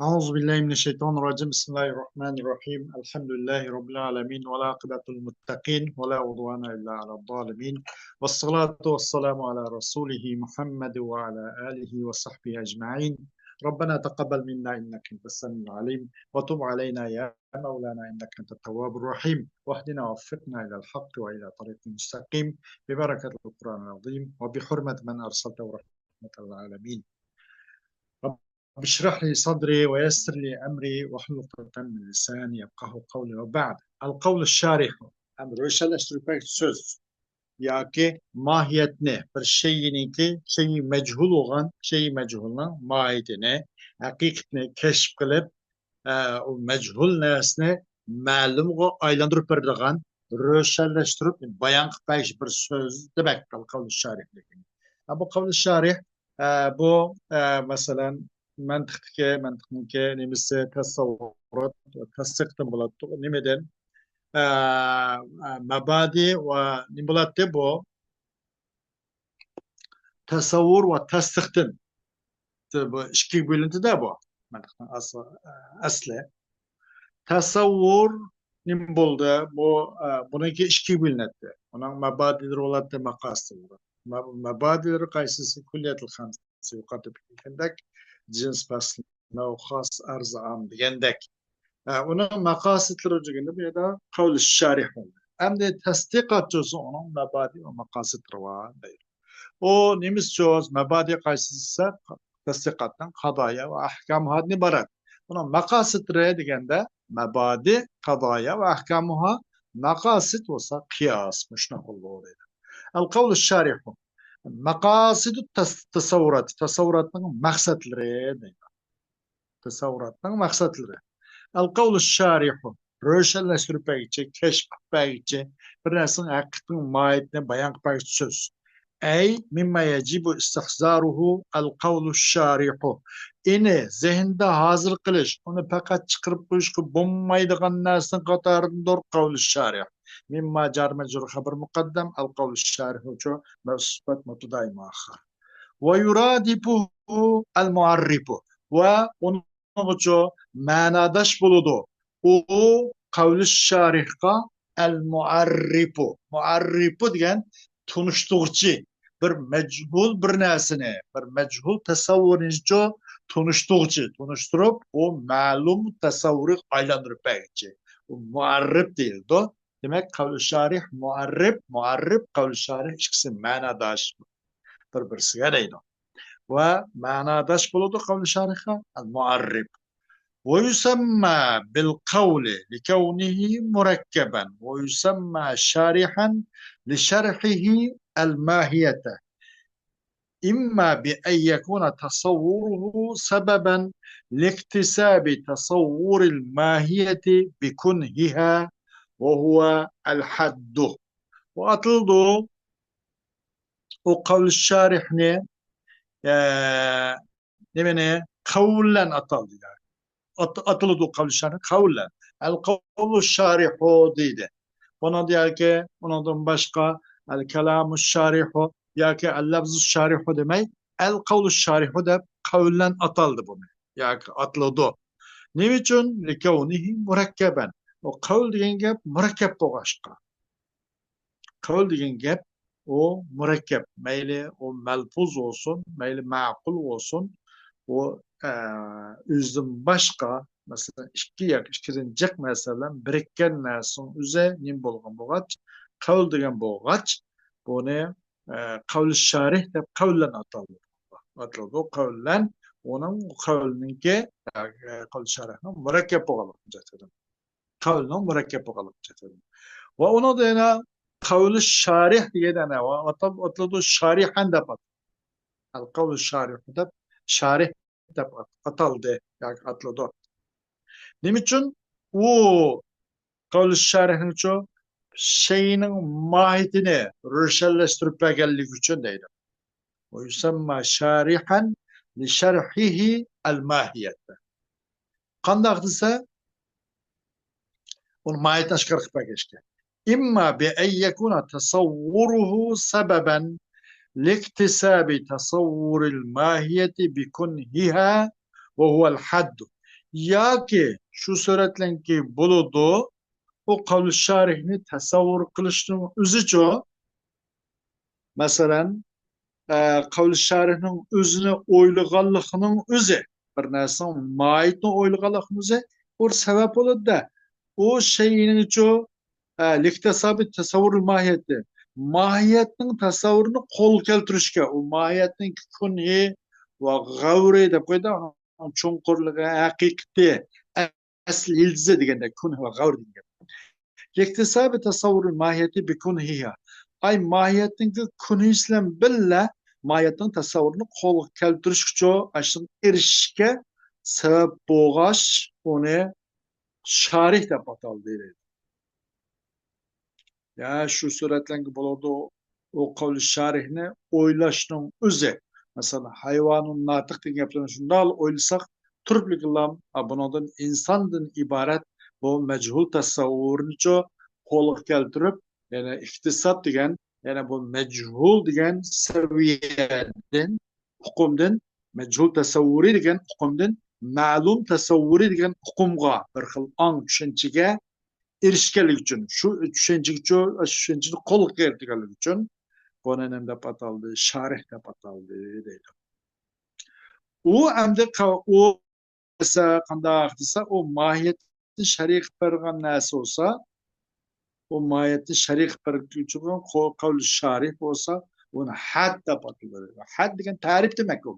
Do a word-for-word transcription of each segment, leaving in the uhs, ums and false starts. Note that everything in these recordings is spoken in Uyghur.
أعوذ بالله من الشيطان الرجيم. بسم الله الرحمن الرحيم. الحمد لله رب العالمين، والعاقبة للمتقين، ولا عدوان إلا على الظالمين، والصلاة والسلام على رسوله محمد وعلى آله وصحبه أجمعين. ربنا تقبل منا إنك أنت السميع العليم، وتب علينا يا مولانا إنك أنت التواب الرحيم، واهدنا ووفقنا إلى الحق وإلى طريق مستقيم، ببركة القرآن العظيم، وبحرمة من أرسلته رحمة للعالمين. رب اشرح لي صدري ويسر لي أمري واحلل عقدة من لساني يفقهوا قولي وبعد. القول الشارح. ئەمدى روشەنلەشتۈرۈپ بەرگۈچى سۆز ياكى ماھىيەتنى، بىر شەيئىنىڭكى، شەيئى مەجھۇل بولغان، شەيئى مەجھۇلنىڭ ماھىيىتىنى، ھەقىقىتىنى كەشىپ قىلىپ، ئە، ئۇ مەجھۇل نەرسىنى مەلۇمغا ئايلاندۇرۇپ بېرىدىغان، روشەنلەشتۈرۈپ بايان قىلىپ بەرگۈچى بىر سۆز دېمەك، قەۋلۇ شارىھ دېگەن. ئە، بۇ قەۋلۇ شارىھ، ئە، بۇ، ئە، مەسىلەن، مەنتىقتىكى، مەنتىقنىڭكى نېمىسى، تەسەۋۋۇرات، تەستىقتىن بولاتتۇق. نېمىدىن؟ ئە، ئە، مەبادى ۋە نېمە بولاتتى بۇ؟ تەسەۋۋۇر ۋە تەستىقتىن. بۇ ئىككىگە بۆلۈنىدۇ-دە بۇ. مەنتىقنىڭ ئەسلى، ئەسلى. تەسەۋۋۇر نېمە بولدى؟ بۇ، ئە، بۇنىڭكى ئىككىگە بۆلۈنەتتى. ئۇنىڭ مەبادىلىرى بولاتتى، مەقاسىدى بولاتتى. مە-، مەبادىلىرى قايسىسى؟ كۈللىيەتۇل خەمسە يۇقىرىدا بىلگەندەك، جىنس، پەسل، نەۋ، خاس، ئەرز، ئام دېگەندەك. ھە، ئۇنىڭ مەقاسىتلىرى دېگەندە بۇ يەردە قەۋلى شارىھ بولدى. ئەمدى تەستىقاتچى بولسا ئۇنىڭ مەبادى ۋە مەقاسىتلىرى بار دەيدۇ. ئۇ نېمىسى سۆز، مەبادى قايسى دېسە، تەستىقاتنىڭ قازايا ۋە ئەھكامىدىن ئىبارەت. ئۇنىڭ مەقاسىتلىرى دېگەندە مەبادى، قازايا ۋە ئەھكامىھا، مەقاسىت بولسا قىياس، مۇشۇنداق بولىدۇ دەيدۇ. ئەل قەۋلۇ شارىھۇ. مەقاسىدۇ تەس-، تەسەۋۋۇرات، تەسەۋۋۇراتنىڭ مەقسەتلىرى دەيدۇ. تەسەۋۋۇراتنىڭ مەقسەتلىرى. ئەل قەۋلۇ شارىھۇ، روشەنلەشتۈرۈپ بەرگۈچى، كەشىپ قىلىپ بەرگۈچى، بىر نەرسىنىڭ ھەقىقىتىنىڭ ماھىيىتىنى بايان قىلىپ بەرگۈچى سۆز. ئەي، مىمما يەجىبۇ ئىستىھزارۇھۇ ئەل قەۋلۇ شارىھۇ. ئېنى زېھىندا ھازىر قىلىش، ئۇنى پەقەت چىقىرىپ قويۇشقا بولمايدىغان نەرسىنىڭ قاتارىدىندۇر قەۋلۇ شارىھ. مىمما جار مەجرۇر خەبەر مۇقەددەم، ئەل قەۋلۇ شارىھۇچۇ، مەنسۇب سۈپەت مۇبتەدا مۇئەخخەر. ۋە يۇرادىپۇھۇ ئەل مۇئەررىپۇ. ۋە ئۇنىڭغىچۇ مەناداش بولىدۇ. ئۇ قەۋلى شارىھقا ئەل مۇئەررىپۇ. مۇئەررىپۇ دېگەن تونۇشتۇرغۇچى. بىر مەجھۇل بىر نەرسىنى، بىر مەجھۇل تەسەۋۋۇرنىچۇ تونۇشتۇرغۇچى. تونۇشتۇرۇپ، ئۇ مەلۇم تەسەۋۋۇرغا ئايلاندۇرۇپ بەرگۈچى. ئۇ مۇئەررىپ دېيىلىدۇ. دېمەك، قەۋلى شارىھ، مۇئەررىپ، مۇئەررىپ، قەۋلى شارىھ ئىككىسى مەناداش بىر-بىرسىگە دەيدۇ. ۋە مەناداش بولىدۇ قەۋلى شارىھقا ئەل مۇئەررىپ. ويسمى بالقول لكونه مركبا، ويسمى شارحا لشرحه الماهية، إما بأن يكون تصوره سببا لاكتساب تصور الماهية بكنهها وهو الحد. ئۇ ئاتىلىدۇ، ئۇ قەۋلى شارىھنى، ئە، نېمىنى؟ قەۋلەن ئاتالدى. ئات-، ئاتىلىدۇ قەۋلى شارىھ قەۋلەن. ئەل قەۋلۇ شارىھۇ دەيدۇ. بۇنىڭدا ياكى ئۇنىڭدىن باشقا ئەل كەلامۇ شارىھۇ ياكى ئەل لەفزۇ شارىھۇ دېمەي، ئەل قەۋلۇ شارىھۇ دەپ قەۋلەن ئاتالدى بۇنى. ياكى ئاتىلىدۇ. نېمە ئۈچۈن؟ لكونه مركبا. ئۇ قەۋل دېگەن گەپ مۇرەككەپ بولغاچقا. قەۋل دېگەن گەپ ئۇ مۇرەككەپ. مەيلى ئۇ مەلپۇز بولسۇن، مەيلى مەقۇل بولسۇن، ئۇ، ئە، ئۆزىدىن باشقا، مەسىلەن، ئىككى ياكى ئىككىدىن جىق نەرسە بىلەن بىرىككەن نەرسىنىڭ ئۆزى نېمە بولغان بولغاچ، قەۋل دېگەن بولغاچ، بۇنى، ئە، قەۋلى شارىھ دەپ قەۋلەن ئاتالدى. ئاتىلىدۇ قەۋلەن، ئۇنىڭ قەۋلىنىڭكى، ئە، قەۋلى شارىھنىڭ مۇرەككەپ بولغانلىقىنى كۆرسىتىدۇ. قەۋلنىڭ مۇرەككەپ بولغانلىقىنى كۆرسىتىدۇ. ۋە ئۇنىڭدا يەنە قەۋلى شارىھ دېگەن يەنە ئاتال-، ئاتىلىدۇ، شارىھەن دەپ ئاتىلىدۇ. ئەل قەۋلى شارىھ دەپ، شارىھ دەپ ئات-، ئاتالدى ياكى ئاتىلىدۇ. نېمە ئۈچۈن؟ ئۇ قەۋلى شارىھنىڭچۇ شەيئىنىڭ ماھىيىتىنى روشەنلەشتۈرۈپ بەرگەنلىكى ئۈچۈن دەيدۇ. ويسمى شارحا لشرحه الماهية. قانداق دېسە، ئۇنى ماھىيەتنى ئاشكارا قىلىپ بەرگەچكە. إما بأن يكون تصوره سببا لاكتساب تصور الماهية بكنهها وهو الحد. ياكى شۇ سۈرەتلەنكى بولىدۇ، ئۇ قەۋلى شارىھنى تەسەۋۋۇر قىلىشنىڭ ئۆزىچۇ، مەسىلەن، ئە، قەۋلى شارىھنىڭ ئۆزىنى ئويلىغانلىقىنىڭ ئۆزى، بىر نەرسىنىڭ ماھىيىتىنى ئويلىغانلىقىنىڭ ئۆزى، ئۇ سەۋەب بولىدۇ-دە. ئۇ شەيئىنىڭچۇ، ئە، لاكتەسابى تەسەۋۋۇرۇل ماھىيەتى. ماھىيەتنىڭ تەسەۋۋۇرىنى قولغا كەلتۈرۈشكە، ئۇ ماھىيەتنىڭ كۈنھى ۋە غەۋرى دەپ قويدى، چوڭقۇرلۇقى، ھەقىقىتى، ئەسلى يىلتىزى دېگەندەك، كۈنھ ۋە غەۋر دېگەن گەپ. لاكتەسابى تەسەۋۋۇرۇل ماھىيەتى بىكۈنھىھا. ئاي، ماھىيەتنىڭكى كۈنھىسى بىلەن بىللە ماھىيەتنىڭ تەسەۋۋۇرىنى قولغا كەلتۈرۈشكىچۇ، ئاشۇنىڭ ئېرىشىشكە سەۋەب بولغاچ، ئۇنى شارىھ دەپ ئاتالدى دەيدۇ. يا شۇ سۈرەتلەنگە بولىدۇ، ئۇ قەۋلى شارىھنى ئويلاشنىڭ ئۆزى. مەسىلەن، ھايۋانۇن ناتىق دېگەن گەپلەرنى شۇنداق ئويلىساق، تۇرۇپلۇقلام، ئا، بۇنىڭدىن ئىنساندىن ئىبارەت بۇ مەجھۇل تەسەۋۋۇرنىچۇ قولغا كەلتۈرۈپ، يەنى ئىكتىساب دېگەن، يەنى بۇ مەجھۇل دېگەن سەۋىيەدىن، ئۇقۇمدىن، مەجھۇل تەسەۋۋۇرى دېگەن ئۇقۇمدىن مەلۇم تەسەۋۋۇرى دېگەن ئۇقۇمغا، بىر خىل ئاڭ چۈشەنچىگە ئېرىشكەنلىكى ئۈچۈن، شۇ چۈشەنچىگىچۇ، شۇ چۈشەنچىنى قولغا كەلتۈرگەنلىكى ئۈچۈن بۇنى نېمە دەپ ئاتالدى؟ شارىھ دەپ ئاتالدى دەيدۇ. ئۇ ئەمدى قا-، ئۇ دېسە قانداق دېسە، ئۇ ماھىيەتنى شەرىھ قىلىپ بەرگەن نەرسە بولسا، ئۇ ماھىيەتنى شەرىھ قىلىپ بەرگەن قەۋلى شارىھ بولسا، ئۇنى ھەد دەپ ئاتىلىدۇ. ھەد دېگەن تەرىپ دېمەك ئۇ.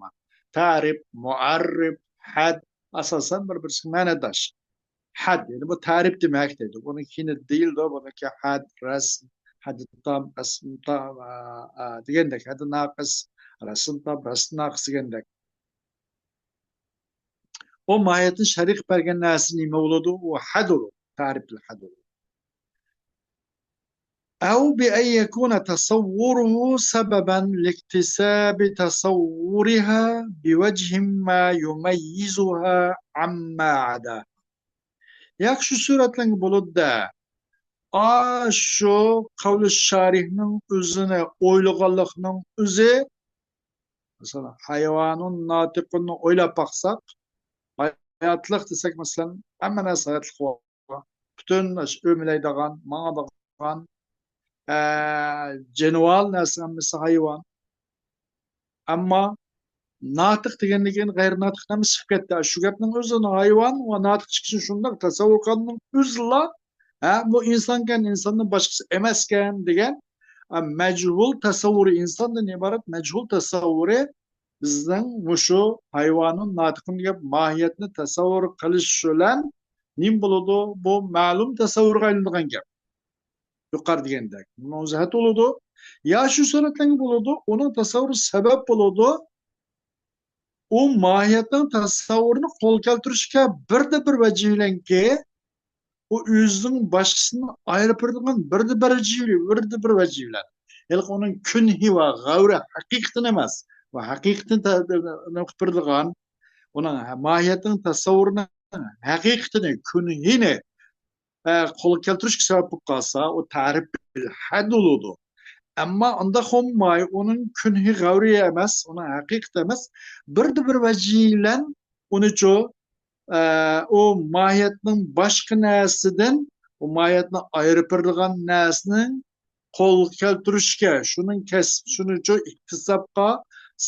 تەرىپ، مۇئەررىپ، ھەد ئاساسەن بىر-بىرسىگە مەنىداش. ھەد، يەنى بۇ تەرىپ دېمەك دەيدۇ. بۇنىڭ كېيىنى دېيىلىدۇ. بۇنىڭكى ھەد، رەسم، ھەد تام، رەسم تام، ئا، ئا، دېگەندەك. ھەد ناقىس، رەسم تام، رەسم ناقىس دېگەندەك. ئۇ ماھىيەتنى شەرىھ قىلىپ بەرگەن نەرسە نېمە بولىدۇ؟ ئۇ ھەد بولىدۇ. تەرىپىل ھەد بولىدۇ. أو بأن يكون تصوره سببا لاكتساب تصورها بوجه ما يميزها عما عداها. ياكى شۇ سۈرەتلەرگە بولىدۇ-دە. ئاشۇ قەۋلى شارىھنىڭ ئۆزىنى ئويلىغانلىقنىڭ ئۆزى، مەسىلەن، ھايۋانۇن ناتىقۇننى ئويلاپ باقساق، ھاياتلىق دېسەك، مەسىلەن، ھەممە نەرسە ھاياتلىق بار. پۈتۈن ئۆمىلەيدىغان، ماڭىدىغان، ئە، جېنىۋار نەرسە ھەممىسى ھايۋان. ئەمما ناتىق دېگەندىن كېيىن غەيرىي ناتىق نېمە چىقىپ كەتتى؟ شۇ گەپنىڭ ئۆزىنى ھايۋان ۋە ناتىق چىقىشىنى شۇنداق تەسەۋۋۇر قىلغاننىڭ ئۆزىلا، ھە، بۇ ئىنسانكەن، ئىنساندىن باشقىسى ئەمەسكەن دېگەن، ئە، مەجھۇل تەسەۋۋۇرى، ئىنساندىن ئىبارەت مەجھۇل تەسەۋۋۇرى بىزنىڭ مۇشۇ ھايۋانۇن ناتىقۇن دېگەن ماھىيەتنى تەسەۋۋۇر قىلىش بىلەن نېمە بولىدۇ؟ بۇ مەلۇم تەسەۋۋۇرغا ئايلىنىدىغان گەپ. يۇقىرى دېگەندەك. بۇنىڭ ئۆزى ھەد بولىدۇ. يا شۇ سۈرەتلەرگە بولىدۇ، ئۇنىڭ تەسەۋۋۇرى سەۋەب بولىدۇ. ئۇ ماھىيەتنىڭ تەسەۋۋۇرىنى قولغا كەلتۈرۈشكە بىردە بىر ۋەجىھ بىلەنكى، ئۇ ئۆزىنىڭ باشقىسىنى ئايرىپ بېرىدىغان بىردە بىر ۋەجىھ، بىردە بىر ۋەجىھ بىلەن. ھېلىقى ئۇنىڭ كۈنھى ۋە غەۋرى ھەقىقىتىنى ئەمەس، ۋە ھەقىقىتىنى تە-، نېمە قىلىپ بېرىدىغان، ئۇنىڭ ماھىيەتنىڭ تەسەۋۋۇرىنىڭ ھەقىقىتىنى، كۈنھىنى، ئە، قولغا كەلتۈرۈشكە سەۋەب بولۇپ قالسا، ئۇ تەرىپ بىل ھەد بولىدۇ. ئەمما ئۇنداق بولماي، ئۇنىڭ كۈنھى غەۋرى ئەمەس، ئۇنىڭ ھەقىقىتى ئەمەس، بىردە بىر ۋەجىھ بىلەن ئۇنىچۇ، ئە، ئۇ ماھىيەتنىڭ باشقا نەرسىدىن، ئۇ ماھىيەتنى ئايرىپ بېرىدىغان نەرسىنىڭ قولغا كەلتۈرۈشكە، شۇنىڭ كەسىپ، شۇنىچۇ ئىكتىسابقا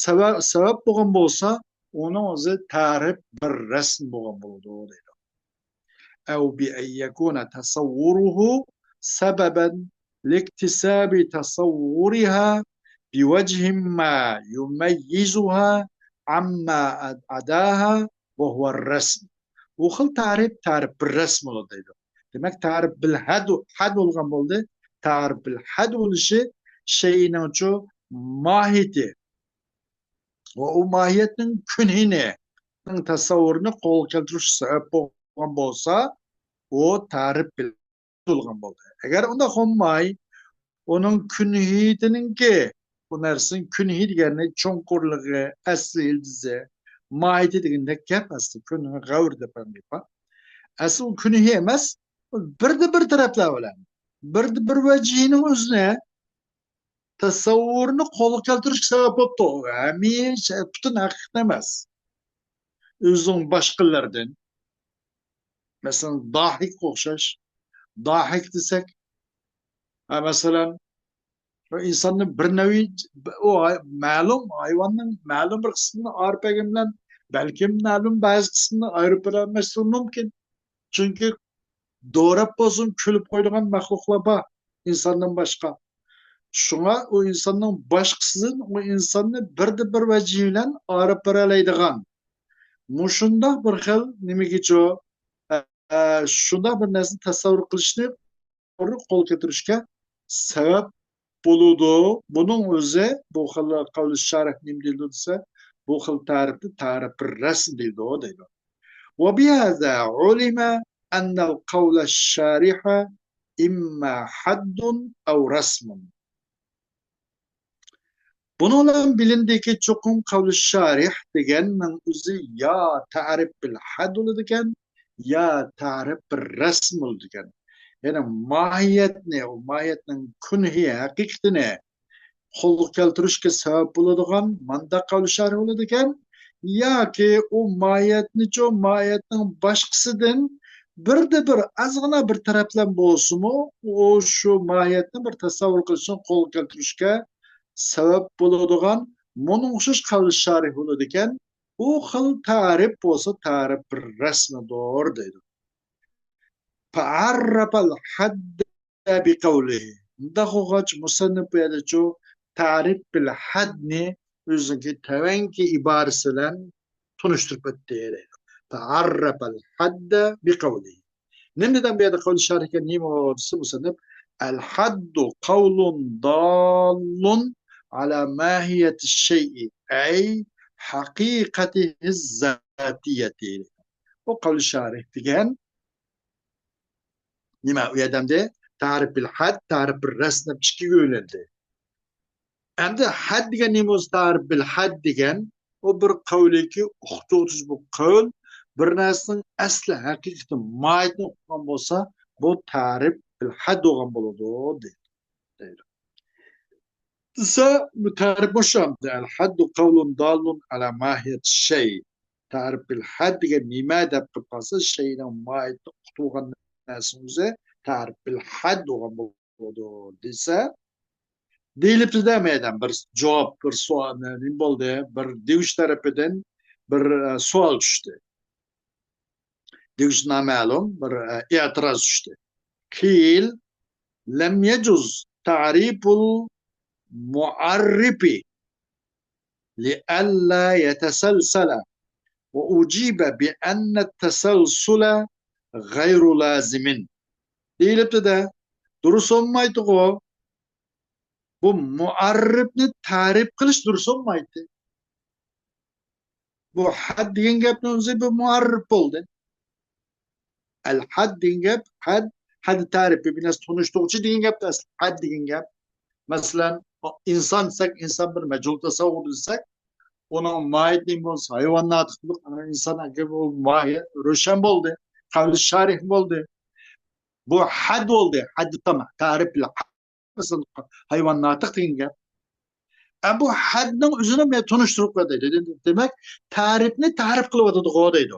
سەۋە-، سەۋەب بولغان بولسا، ئۇنىڭ ئۆزى تەرىپ بىر رەسىم بولغان بولىدۇ، دەيدۇ. أو بأن يكون تصوره سببا لاكتساب تصورها بوجه ما يميزها عما عداها وهو الرسم. بۇ خىل تەرىپ، تەرىپ بىر رەسىم بولىدۇ دەيدۇ. دېمەك، تەرىپ بىل ھەد، ھەد بولغان بولدى. تەرىپ بىل ھەد بولۇشى شەيئىنىڭچۇ ماھىيىتى ۋە ئۇ ماھىيەتنىڭ كۈنھىنى، تەسەۋۋۇرىنى قولغا كەلتۈرۈش سەۋەب بولغان بولسا، ئۇ تەرىپ بىل بولغان بولدى. ئەگەر ئۇنداق بولماي، ئۇنىڭ كۈنھىيىتىنىڭكى، بۇ نەرسىنىڭ كۈنھى دېگەننى چوڭقۇرلۇقى، ئەسلى يىلتىزى، ماھىيىتى دېگەندەك گەپ ئەسلى. كۈنھى غەۋر دەپ ھەم گەپ بار. ئەسلى ئۇ كۈنھى ئەمەس، بىردە بىر تەرەپلەر بىلەن، بىردە بىر ۋەجىھىنىڭ ئۆزىنى، تەسەۋۋۇرنى قولغا كەلتۈرۈشكە سەۋەب بوپتۇ. ھەمىشە پۈتۈن ھەقىقەت ئەمەس. ئۆزىنىڭ باشقىلىرىدىن، مەسىلەن، داھىكقا ئوخشاش. داھىك دېسەك، ھە، مەسىلەن، ئۇ ئىنساننى بىر نەۋى، ئۇ ھاي-، مەلۇم ھايۋاننىڭ مەلۇم بىر قىسمىنى ئايرىپ بەرگەن بىلەن، بەلكىم مەلۇم بەزى قىسمىنى ئايرىپ بېرەلمەسلىكى مۇمكىن. چۈنكى دوراپ بولسۇن كۈلۈپ قويىدىغان مەخلۇقلار بار ئىنساندىن باشقا. شۇڭا ئۇ ئىنساننىڭ باشقىسىدىن ئۇ ئىنساننى بىردىن بىر ۋەجىھە بىلەن ئايرىپ بېرەلەيدىغان مۇشۇنداق بىر خىل نېمىگىچۇ، ئە، شۇنداق بىر نەرسىنى تەسەۋۋۇر قىلىشنى قولغا كەلتۈرۈشكە سەۋەب بولىدۇ. بۇنىڭ ئۆزى، بۇ خىل قەۋلى شارىھ نېمە دەيدۇ دېسە، بۇ خىل تەرىپنى تەرىپ رەسم دەيدۇ، دەيدۇ. وبهذا علم أن القول الشارح إما حد أو رسم. بۇنىڭدىن بىلىندىكى، چوقۇم قەۋلى شارىھ دېگەننىڭ ئۆزى يا تەرىپ بىل ھەد بولىدىكەن، يا تەرىپ بىل رەسم بولىدىكەن. يەنى ماھىيەتنى، ئۇ ماھىيەتنىڭ كۈنھى ھەقىقىتىنى قولغا كەلتۈرۈشكە سەۋەب بولىدىغان مانداق قەۋلى شارىھ بولىدىكەن، ياكى ئۇ ماھىيەتنىچۇ، ماھىيەتنىڭ باشقىسىدىن بىردە بىر ئازغىنا بىر تەرەپلەم بولسىمۇ، ئۇ شۇ ماھىيەتنى بىر تەسەۋۋۇر قىلىشنى قولغا كەلتۈرۈشكە سەۋەب بولىدىغان مۇنىڭغا ئوخشاش قەۋلى شارىھ بولىدىكەن. ئۇ خىل تەرىپ بولسا تەرىپ رەسمىدۇر دەيدۇ. فعرف الحد بقوله. مۇنداق بولغاچ، مۇسەننىپ بۇ يەردىچۇ تەرىپ بىل ھەدنى ئۆزىنىڭكى تەۋەنكى ئىبارىسى بىلەن تونۇشتۇرۇپ ئۆتتى دەيدۇ. فعرف الحد بقوله. نېمە دېدىم بۇ يەردە قەۋلى شارىھكە نېمە دېسە مۇسەننىپ، الحد قول ضال على ماهية الشيء أي حقيقته الذاتية. بۇ قەۋلى شارىھ دېگەن نېمە؟ ئۇ يەردە ئەمدى تەرىپ بىل ھەد، تەرىپ بىل رەسم دەپ ئىككىگە بۆلۈندى. ئەمدى ھەد دېگەن نېمە بولسا، تەرىپ بىل ھەد دېگەن ئۇ بىر قەۋلىكى ئۇقتۇرغۇچى بۇ قەۋل بىر نەرسىنىڭ ئەسلى ھەقىقىتى ماھىيىتىنى ئۇققان بولسا، بۇ تەرىپ بىل ھەد بولغان بولىدۇ دەيدۇ. دەيدۇ. دېسە، بۇ تەرىپ مۇشۇ ئەمدى. الحد قول ضال على ماهية الشيء. تەرىپ بىل ھەد دېگەن نېمە دەپ قىلىپ قالسا، شەيئىنىڭ ماھىيىتىنى ئۇقتۇرغان نەرسىنىڭ ئۆزى تەرىپ بىل ھەد بولغان بولىدۇ دېسە، دېيىلىپتۇ-دە مەيدان بىر جاۋاب، بىر سوئال، نېمە بولدى؟ بىر دېگۈچى تەرىپىدىن بىر، ئە، سوئال چۈشتى. دېگۈچى نامەلۇم بىر، ئە، ئېتىراز چۈشتى. قيل لم يجز تعريف المعرف لئلا يتسلسل وأجيب بأن التسلسل غير لازم. دېيىلىپتۇ-دە، دۇرۇس بولمايتتىغۇ. بۇ مۇئەررىپنى تەرىپ قىلىش دۇرۇس بولمايتتى. بۇ ھەد دېگەن گەپنىڭ ئۆزى بۇ مۇئەررىپ بولدى. ئەل ھەد دېگەن گەپ، ھەد، ھەد تەرىپى، بىر نەرسە تونۇشتۇرغۇچى دېگەن گەپتە ئەسلى ھەد دېگەن گەپ. مەسىلەن، ئىنسان دېسەك، ئىنسان بىر مەجھۇل تەسەۋۋۇر دېسەك، ئۇنىڭ ماھىيىتى نېمە بولسا، ھايۋان ناتىق قىلىپ، ئىنسان ئەگەر بۇ ماھىيەت روشەن بولدى، قەۋلى شارىھ بولدى. بۇ ھەد بولدى، ھەد تامام، تەرىپ بىلەن. مەسىلەن، ھايۋان ناتىق دېگەن گەپ. ئە، بۇ ھەدنىڭ ئۆزىنى مەن تونۇشتۇرۇپ بەردى. دېدى، دېمەك، تەرىپنى تەرىپ قىلىۋاتىدىغۇ دەيدۇ.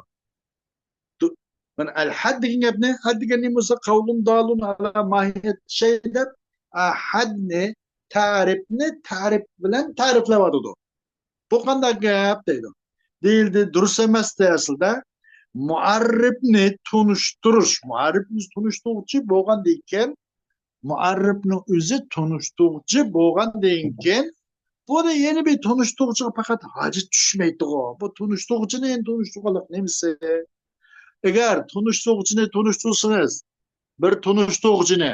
دۇ-، مانا ئەل ھەد دېگەن گەپنى، ھەد دېگەن نېمە بولسا، قەۋلۇن دالۇن ئەلا ماھىيەت شەي دەپ، ئە، ھەدنى، تەرىپنى تەرىپ بىلەن تەرىپلەۋاتىدۇ. بۇ قانداق گەپ دەيدۇ. دېيىلدى، دۇرۇس ئەمەستى ئەسلىدە. مۇئەررىپنى تونۇشتۇرۇش، مۇئەررىپنى تونۇشتۇرغۇچى بولغاندىن كېيىن، مۇئەررىپنىڭ ئۆزى تونۇشتۇرغۇچى بولغاندىن كېيىن، بۇدا يەنە بىر تونۇشتۇرغۇچىغا پەقەت ھاجەت چۈشمەيدىغۇ. بۇ تونۇشتۇرغۇچىنى يەنە تونۇشتۇرغانلىق نېمىسى؟ ئەگەر تونۇشتۇرغۇچىنى تونۇشتۇرسىڭىز، بىر تونۇشتۇرغۇچىنى،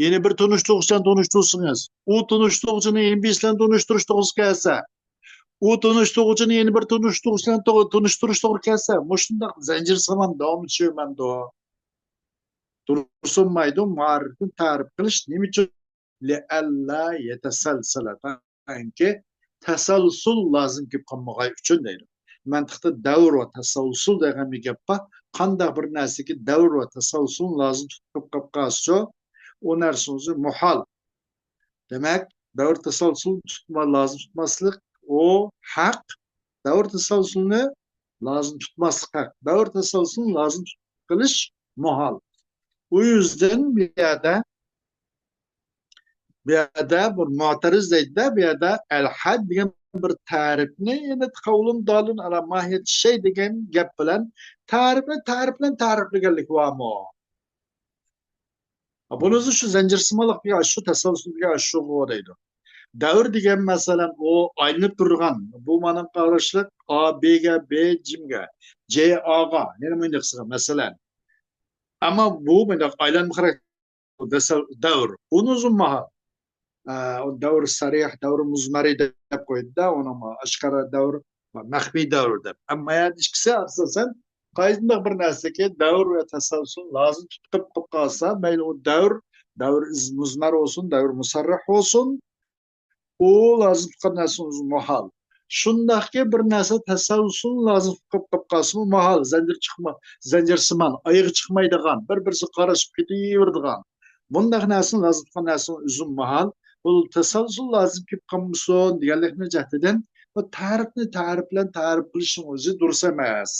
يەنە بىر تونۇشتۇرغۇچى بىلەن تونۇشتۇرسىڭىز، ئۇ تونۇشتۇرغۇچىنى يەنە بىرسى بىلەن تونۇشتۇرۇش توغرىسى كەلسە، ئۇ تونۇشتۇرغۇچىنى يەنە بىر تونۇشتۇرغۇچى بىلەن تو-، تونۇشتۇرۇش توغرا كەلسە، مۇشۇنداق زەنجىرسىمان داۋاملىشىۋېرىدۇ. دۇرۇس بولمايدۇ، مائارىپنى تەرىپ قىلىش نېمە ئۈچۈن؟ لىئەللا يەتەسەلسەلە. چۈنكى تەسەلسۇل لازىم كېلىپ قالمىغاي ئۈچۈن دەيدۇ. مەنتىقتا دەۋر ۋە تەسەلسۇل دېگەن بىر گەپ بار. قانداق بىر نەرسىگە دەۋر ۋە تەسەلسۇل لازىم تۇتۇپ قېلىپ قالسىچۇ، ئۇ نەرسىنىڭ ئۆزى مۇھال. دېمەك، دەۋر تەسەلسۇل تۇتما-، لازىم تۇتماسلىق، ئۇ ھەق. دەۋر تەسەلسۇلنى لازىم تۇتماسلىق ھەق. دەۋر تەسەلسۇلنى لازىم تۇت-، قىلىش مۇھال. ئۇ يۈزدىن بۇ يەردە، بۇ يەردە بىر مۇئتەرىز دەيدۇ-دە، بۇ يەردە ئەلھەد دېگەن بىر تەرىپنى، يەنى قەۋلۇن دالۇن ئەلا ماھىيەت شەي دېگەن گەپ بىلەن تەرىپنى تەرىپ بىلەن تەرىپلىگەنلىك بارمۇ؟ بۇنىڭ ئۆزى شۇ زەنجىرسىمانلىق دېگەن شۇ، تەسەلسۇل دېگەن شۇغۇ دەيدۇ. دەۋر دېگەن، مەسىلەن، ئۇ ئايلىنىپ تۇرغان، بۇ مانا قاراشلىق ئا بىگە، بى جىمگە، جې ئاغا، يەنە مۇنداق قىلسا، مەسىلەن. ئەمما بۇ مۇنداق ئايلانما خاراكتېر دەۋر. ئۇنى ئۇزۇن ماھال، ئە، دەۋر سەرىھ، دەۋر مۇزمەرى دەپ قويدى-دە، ئۇنىڭ ئاشكارا دەۋر، مەخپىي دەۋر دەپ. ئەمما يەنە ئىككىسى ئاساسەن قايسىنداق بىر نەرسىگە دەۋر ۋە تەسەلسۇل لازىم تۇتۇپ قېلىپ قالسا، مەيلى ئۇ دەۋر، دەۋر ئىز-، مۇزمەر بولسۇن، دەۋر مۇسەررىھ بولسۇن، ئۇ لازىم تۇتقان نەرسىنى ئۇزۇن ماھال. شۇنداقكى بىر نەرسە تەسەلسۇل لازىم تۇتۇپ قېلىپ قالسىمۇ ماھال، زەنجىر چىقما-، زەنجىرسىمان، ئايىغى چىقمايدىغان، بىر-بىرسىگە قارىشىپ كېتىۋېرىدىغان، بۇنداق نەرسىنى لازىم تۇتقان نەرسىنى ئۇزۇن ماھال، بۇ تەسەلسۇل لازىم كېلىپ قالمىسۇن دېگەنلىكنىڭ جەھىتىدىن بۇ تەرىپنى تەرىپ بىلەن تەرىپ قىلىشنىڭ ئۆزى دۇرۇس ئەمەس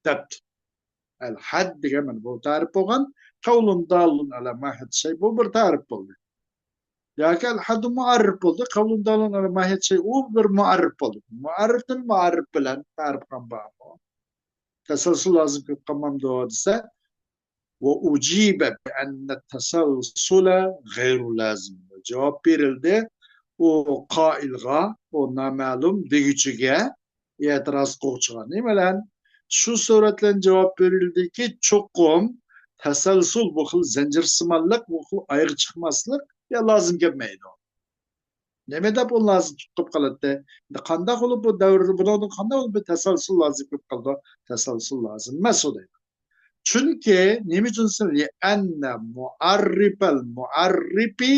دەپتۇ. ئەلھەد دېگەن مانا بۇ تەرىپ بولغان، قەۋلۇن دالۇن ئەلا ماھىيەت شەي، بۇ بىر تەرىپ بولدى. ياكى ئەلھەددۇ مۇئەررىپ بولدى، قەۋلۇن دالۇن ئەلا ماھىيەت شەي، ئۇ بىر مۇئەررىپ بولدى. مۇئەررىپتىن مۇئەررىپ بىلەن تەرىپ قىلغان بارمۇ؟ تەسەلسۇل لازىم كېلىپ قالمامدۇ دېسە، ۋە ئۇجىبە بىئەننە تەسەلسۇلە غەيرۇ لازىم. جاۋاب بېرىلدى، ئۇ قائىلغا، ئۇ نامەلۇم دېگۈچىگە، ئېتىراز قىلغۇچىغا نېمە بىلەن؟ شۇ سۈرەت بىلەن جاۋاب بېرىلدىكى، چوقۇم تەسەلسۇل، بۇ خىل زەنجىرسىمانلىق، بۇ خىل ئايىغى چىقماسلىق يا لازىم كەلمەيدۇ. نېمە دەپ ئۇ لازىم تۇتۇپ قالاتتى؟ قانداق بولۇپ بۇ دەۋردە، بۇنىڭدىن قانداق بولۇپ بىر تەسەلسۇل لازىم كېلىپ قالىدۇ؟ تەسەلسۇل لازىم ئەمەس ئۇ دەيدۇ. چۈنكى نېمە ئۈچۈن دېسە، لىئەننە مۇئەررىپەل مۇئەررىپى